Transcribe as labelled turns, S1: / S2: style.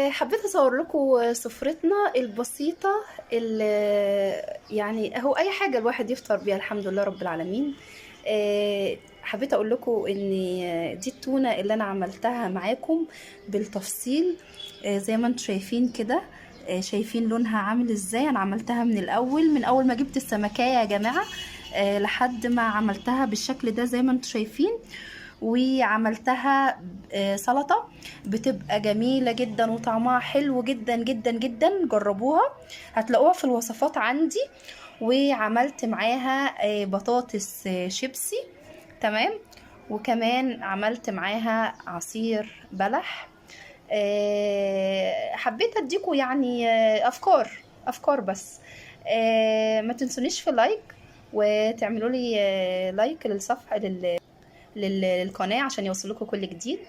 S1: حبيت اصور لكم سفرتنا البسيطة اللي يعني هو اي حاجة الواحد يفطر بيها، الحمد لله رب العالمين. حبيت اقول لكم ان دي التونه اللي انا عملتها معاكم بالتفصيل. زي ما انتم شايفين كده، شايفين لونها عامل ازاي. انا عملتها من الاول، من اول ما جبت السمكيه يا جماعة، لحد ما عملتها بالشكل ده زي ما انتم شايفين. وعملتها سلطة بتبقى جميلة جدا وطعمها حلو جدا جدا جدا، جربوها هتلاقوها في الوصفات عندي. وعملت معاها بطاطس شيبسي، تمام. وكمان عملت معاها عصير بلح. حبيت اديكم يعني افكار بس. ما تنسونيش في like، وتعملوا لي like للصفحه للقناة عشان يوصلكم كل جديد.